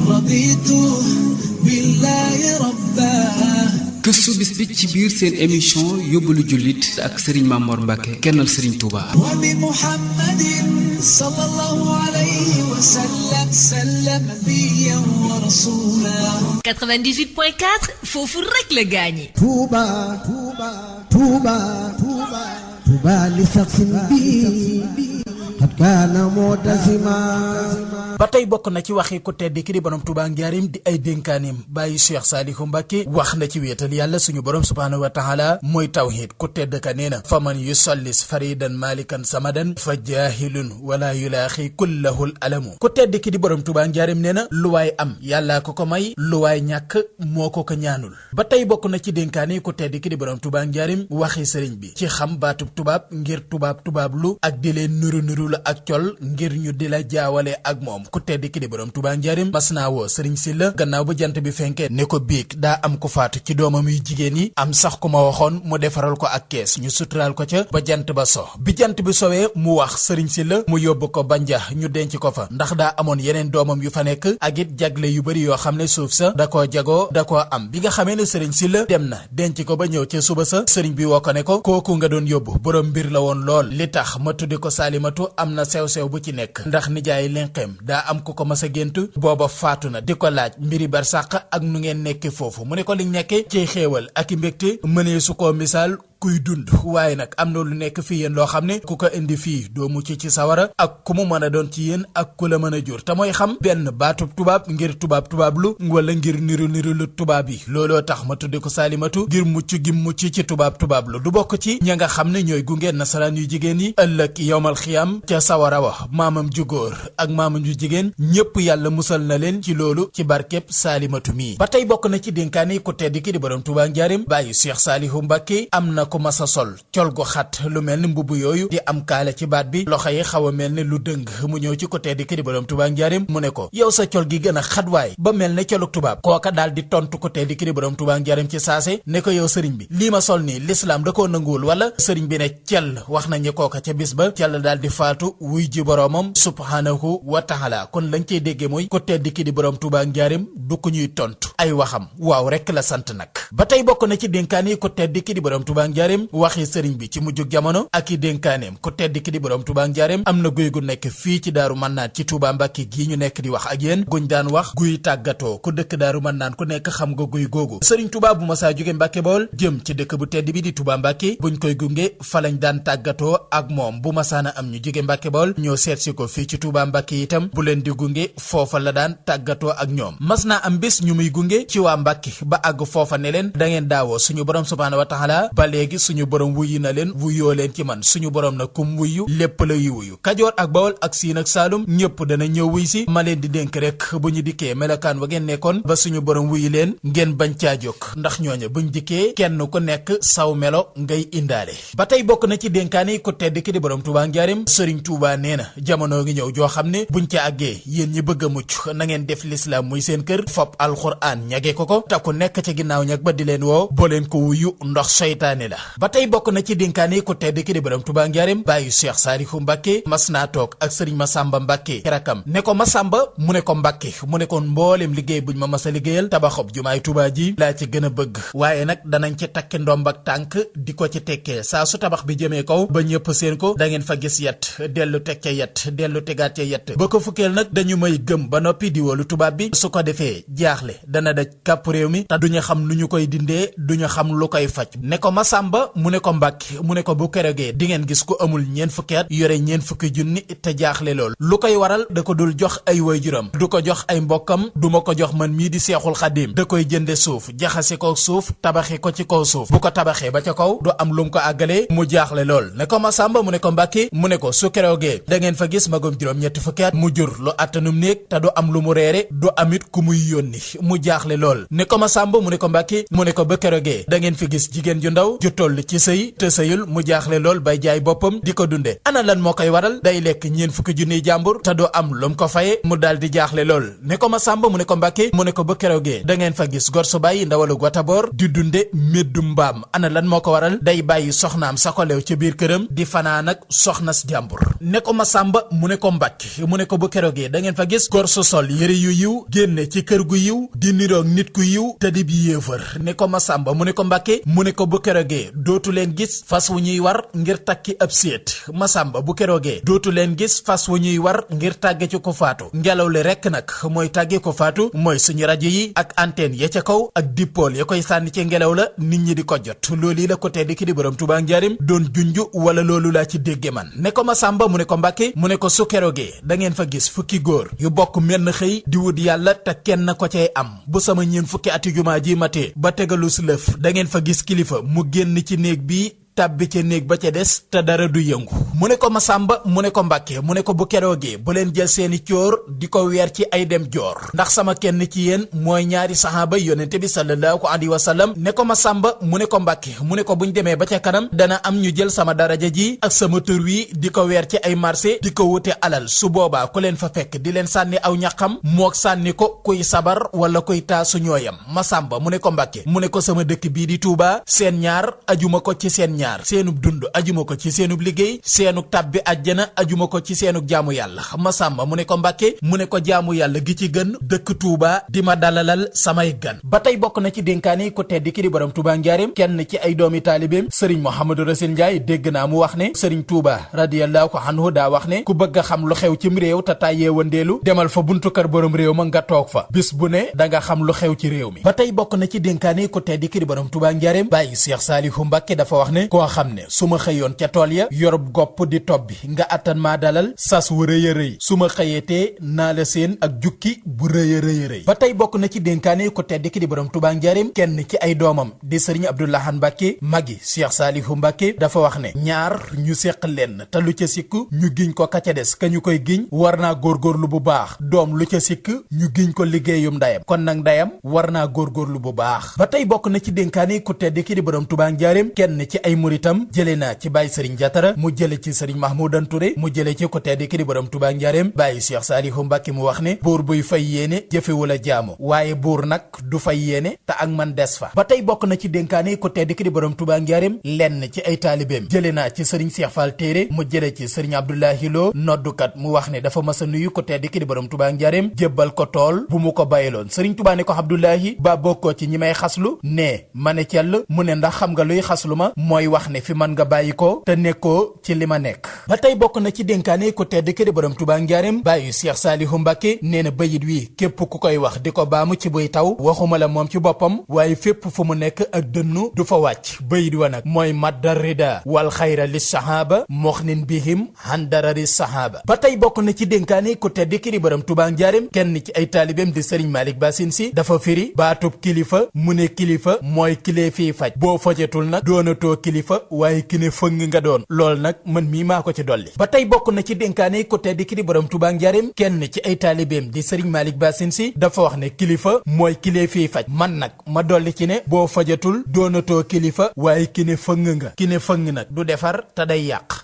رضيت بالله ربا. gëstu bis bi ci biir seen émission yóbbalu jullit ak Serigne Mamor Mbacke kennal Serigne Touba. wa bi Muhammadin sallallahu alayhi wa sallam sallam nabiyyan wa rasula. 98.4 foofu rek la gaañi. Touba Touba Touba Touba Touba li sax bi xat kaana mu'tazima. ba tey bokk na ci waxi ku tedd ki di borom Touba Njaarim di ay dénkaanim bàyyi Cheikh Saliou Mbacke wax na ci wéetal yàlla suñu borom subhaanahu wa taala mooy tawhid ku tedd ka nee na fa man yusallis faridan malikan samadan fa jaahilun wala yulaaxi kullahul alamu. ku tedd ki di borom Touba Njaarim nee na lu waay am yàllaa ko ko may lu waay ñàkk moo ko ko ñaanul. ba tey bokk na ci dénkaani ku tedd ki di borom Touba Njaarim waxi sëriñ bi ci xam baatub tubaab ngir tubaab lu ak di leen nuru la ak col ngir ñu di la jaawale ak moom. ku tedd ki di borom Touba Njaarim mas naa woo sëriñ Silla gannaaw ba jant bi fenkee ne ko biig daa am ku faatu ci doomam yu jigéen yi am sax ku ma waxoon mu defaral ko ak kees ñu suturaal ko ca ba jant ba so bi jant bi sowee mu wax sëriñ Silla mu yóbbu ko banja ñu denc ko fa ndax daa amoon yeneen doomam yu fa nekk ak it jagle yu bari yoo xam ne suuf sa da koo jagoo da koo am. bi nga xamee ne sëriñ Silla dem na denc ko ba ñëw ca suba sa sëriñ bi woo ko ne ko kooku nga doon yóbbu borom mbir la woon lool li tax ma tuddi ko Salimatu am na sew-sew bu ci nekk ndax nijaay lenqeem daa am ku ko mas a gént booba faatu na di ko laaj mbiri barsàq ak nu ngeen nekke foofu mu ne ko liñ nekke ci xéewal ak i mbégte mënee su ko misaal kuy dund waaye nag am na lu nekk fii yéen loo xam ne ku ko indi fii doo mucc ci sawara ak ku mu mën a doon ci yéen ak ku la mën a jur te mooy xam benn baatub tubaab ngir tubaab lu wala ngir niru lu tubaab yi looloo tax ma tudde ko Salimatu ngir mucc gi mucc ci tubaab lu du bokk ci ña nga xam ne ñooy gunge nasaraan yu jigéen yi ëllëg yowmal xiyam ca sawara wa maamam ju góor ak maamam ju jigéen ñépp yàlla musal na leen ci loolu ci barkeb Salimatu mii. ba tey bokk na ci dénkaani ku tedd ki di borom Touba Njaarim bàyyi Cheikh Saliou Mbacke am na ko masa sol col gu xat lu mel ni mbubb yooyu di am kaala ci baat bi loxo yi xaw a mel ni lu dëng mu ñëw ci côté di ki di borom Touba Njaarim mu ne ko yow sa col gi gën a xat waay ba mel ne coluk tubaab kooka daal di tontu côté di ki di borom Touba Njaarim ci saase ne ko yow sëriñ bi lii ma sol nii lislaam da koo nanguwul wala sëriñ bi ne cell wax nañu kooka ca bis ba cell daal di faatu wuy ji boroomam subhanahu wa taala. kon lañ cey déggee mooy côté di ki di borom Touba Njaarim du ko ñuy tontu ay waxam waaw rek la sant nag. ba tey bokk na ci dénkaani côté di ki di borom Touba Njaarim waxi sëriñ bi ci mujjug jamono ak i dénkaaneem ku tedd ki di borom Touba Njaareem am na guy gu nekk fii ci Daaru Mannaan ci Touba Mbàkke gii ñu nekk di wax ak yéen guñ daan wax guy tàggatoo ku dëkk Daaru Mannaan ku nekk xam nga guy googu sëriñ Touba bu masaa jóge Mbàkke Bawol jëm ci dëkk bu tedd bi di Touba Mbàkke buñ koy gunge fa lañ daan tàggatoo ak moom bu masaana am ñu jóge Mbàkke Bawol ñoo seetsi ko fii ci Touba Mbàkke itam bu leen di gunge foofa la daan tàggatoo ak ñoom mas naa am bés ñu muy gunge ci waa Mbàkke ba àgg foofa ne leen da ngeen daawoo suñu borom subhaanahu wa taala ba léegi suñu borom wuyu na leen wuyoo leen ci man suñu borom na kum wuyu lépp la yu wuyu Kajoor ak Bawol ak Siin ak Saalum ñëpp dana ñëw wuy si ma leen di dénk rek bu ñu dikkee melokaan wa ngeen nekkoon ba suñu borom wuyu leen ngeen bañ caa jóg ndax ñooñu buñ dikkee kenn ku nekk saw melo ngay indaale. ba tey bokk na ci dénkaani ku tedd ki di borom Touba Njaarim sëriñ Touba nee na jamono ngi ñëw joo xam ne buñ ca àggee yéen ñi bëgg a mucc na ngeen def lislaam muy seen kër fop alxuraan ñage ko te ku nekk ca ginnaaw ñag ba di leen woo boo leen ko wuyu ndox seytaane la. ba tey bokk na ci dénkaani ku tedd ki di borom Touba Njaarim bàyyi Cheikh Saliou Mbacke mas naa toog ak sëriñ Masamba Mbacke rakam ne ko Masamba mu ne ko Mbacke mu ne ko mboolem liggéey buñ ma mas a liggéeyal tabaxob jumaay Touba ji laa ci gën a bëgg waaye nag danañ ci takki ndomb ak tànk di ko ci tekkee saa su tabax bi jëmee kaw ba ñëpp seen ko da ngeen fa gis yet dellu teg ca yet dellu tegaat ca yet ba ko fukkeel nag dañu may gëm ba noppi di wóolu tubaab bi su ko defee jaaxle dana daj kàpp réew mi te duñu xam nu ñu koy dindee duñu xam lu koy faj ne ko Masamba mu ne ko Mbacke mu ne ko bu keroogee di ngeen gis ku amul ñeent fukki at yore ñeent fukki junni te jaaxle lool lu koy waral da ko dul jox ay waajuram du ko jox ay mbokkam du ma ko jox man mii di Seexul Xadim da koy jënde suuf jaxase ko suuf tabaxe ko ci kaw suuf bu ko tabaxee ba ca kaw du am lum ko àggalee mu jaaxle lool ne ko Masamba mu ne ko Mbacke mu ne ko su keroogee da ngeen fa gis magum juróom ñetti fukki at mu jur lu attanum néeg te du am lu mu reere du amit ku muy yónni mu jaaxle jaaxle lool ne ko Masamba mu ne ko Mbàkke mu ne ko ba keroogee da ngeen fi gis jigéen ju ndaw ju toll ci sëy te sëyul mu jaaxle lool bay jaay boppam di ko dunde ana lan moo koy waral day lekk ñeen fukki junniy jàmbur te doo am lu mu ko faye mu daal di jaaxle lool ne ko Masamba mu ne ko Mbàkke mu ne ko ba keroogee da ngeen fa gis gor su bàyyi ndawalu Wataboor di dunde meddu mbaam ana lan moo ko waral day bàyyi soxnaam sakolew ca biir këram di fanaan ak soxnas jàmbur ne ko Masamba mu ne ko Mbàkke mu ne ko ba keroogee da ngeen fa gis gor su sol yëre yu yiw génne ci kër gu yiw di niroog nit ku yiw te di bi yéefar ne ko Masamba mu ne ko Mbàkke mu ne ko bu keroogee dootu leen gis fas wu ñuy war ngir takki ab séet Masamba bu keroogee dootu leen gis fas wu ñuy war ngir tàgge ci ko faatu ngelaw li rekk nag mooy tàgge ko faatu mooy suñu rajo yi ak antenne ya ca kaw ak dippool ya koy sànni ci ngelaw la nit ñi di ko jot loolu yi la ko tedd ki di borom Tuubaa njaarim doon junju wala loolu laa ci dégge man ne ko Masamba mu ne ko Mbàkke mu ne ko su keroogee da ngeen fa gis fukki góor yu bokk menn xëy di wut yàlla te kenn ko cay am bu sama ñeen fukki ati jumaa ji matee ba tegalu si lëf da ngeen fa gis kilifa mu génn ci néeg bi tàbbi ca néeg ba ca des te dara du yëngu mu ne ko Masamba mu ne ko Mbàkke mu ne ko bu keroogee bu leen jël seeni cóor di ko weer ci ay dem joor ndax sama kenn ci yéen mooy ñaari saxaaba yonente bi sallallahu alayhi wa sallam ne ko Masamba mu ne ko Mbàkke mu ne ko buñ demee ba ca kanam dana am ñu jël sama daraja ji ak sama tër wi di ko weer ci ay marché di ko wute alal su boobaa ku leen fa fekk di leen sànni aw ñaqam mook sànni ko kuy sabar wala kuy taasu ñooyam Masamba mu ne ko Mbàkke mu ne ko sama dëkk bii di Tuubaa seen ñaar ajuma ko ci seen ñaar seenub dund ajuma ko ci seenub liggéey seenug tàbbi àjjana ajuma ko ci seenug jaamu yàlla Masamba mu ne ko Mbàkke mu ne ko jaamu yàlla gi ci gën dëkk Tuubaa di ma dalalal samay gan ba tey bokk na ci dénkaani ku tedd ki di borom Tuubaa njaarim kenn ci ay doomi taalibeem sëriñ Mouhamadou Racine Ndiaye dégg naa mu wax ne sëriñ Tuubaa radiyallahu anhu daa wax ne ku bëgg a xam lu xew cim réew te tàyyee wandeelu demal fa buntu kër borom réew ma nga toog fa bis bu ne danga xam lu xew ci réew mi ba tey bokk na ci dénkaani ku tedd ki di borom Tuubaa njaarim bàyyi Cheikh Saliou Mbàkke dafa wax ne koo xam ne su ma xëyoon ca tool ya yorub gopp di tobbi nga attan maa dalal sas wu rëy a rëy su ma xëyetee naa la seen ak jukki bu rëy a rëy a rëy ba tey bokk na ci dénkaane ko tedd ki di borom Tuubaa njaarim kenn ci ay doomam di sëriñ Abdou Lahad Mbàkke magi Cheikh Saliou Mbàkke dafa wax ne ñaar ñu séq lenn te lu ca sikk ñu giñ ko ka ca des ka ñu koy giñ war naa góorgóorlu bu baax doom lu ca sikk ñu giñ ko liggéeyum ndayam kon nag ndayam war naa góorgóorlu bu baax ba tey bokk na ci dénkaane ko tedd ki di borom Tuubaa njaarim kenn ci ay muritam jële naa ci Baye Serigne Diatara mu jële ci Serigne Mahmoudan Touré mu jële ci ko tedd ki di borom Tuubaa njaareem Baye Cheikh Saliou Mbàkke mu wax ne buur buy fay yéene jëfewul a jaamu waaye buur nag du fay yéene te ak man des fa ba tey bokk na ci dénkaane ko tedd ki di borom Tuubaa njaareem lenn ci ay taalibeem jële naa ci Serigne Cheikh Fall Téere mu jële ci Serigne Abdoulahi Lo noddukat mu wax ne dafa mas a nuyu ko tedd ki di borom Tuubaa njaareem jébbal ko tool bu mu ko bàyyiloon Serigne Touba ne ko Abdoulahi ba bokkoo ci ñi may xaslu ne ma ne cell mu ne ndax xam nga luy xaslu ma mooy wax ne fi man nga bàyyi ko te nekkoo ci li ma nekk ba tey bokk na ci dénkaane ko tedd ki di borom Tuubaa njaareem bàyyi Cheikh Saliou Mbàkke nee na bayit wi képp ku koy wax di ko baamu ci buy taw waxuma la moom ci boppam waaye fépp fu mu nekk ak dënnu du fa wàcc bayit wa nag mooy maddar rida wal xayra li sahaba moxnin bihim handarari sahaba ba tey bokk na ci dénkaane ko tedd ki di borom Tuubaa njaareem kenn ci ay taalibeem di Serigne Malick Bassine Sy dafa firi baatub kilifa mu ne kilifa mooy kilee fii faj boo fajatul nag doonatoo kilifa waaye ki ne fëng nga doon lool nag man mii maa ko ci dolli ba tey bokk na ci dénkaane ko tedd ki di borom Tuubaa njaareem kenn ci ay taalibeem di Serigne Malick Bassine Sy dafa wax ne kilifa mooy kilee fii faj man nag ma dolli ci ne boo fajatul doonatoo kilifa waaye ki ne fëng nga ki ne fëng nag du defar te day yàq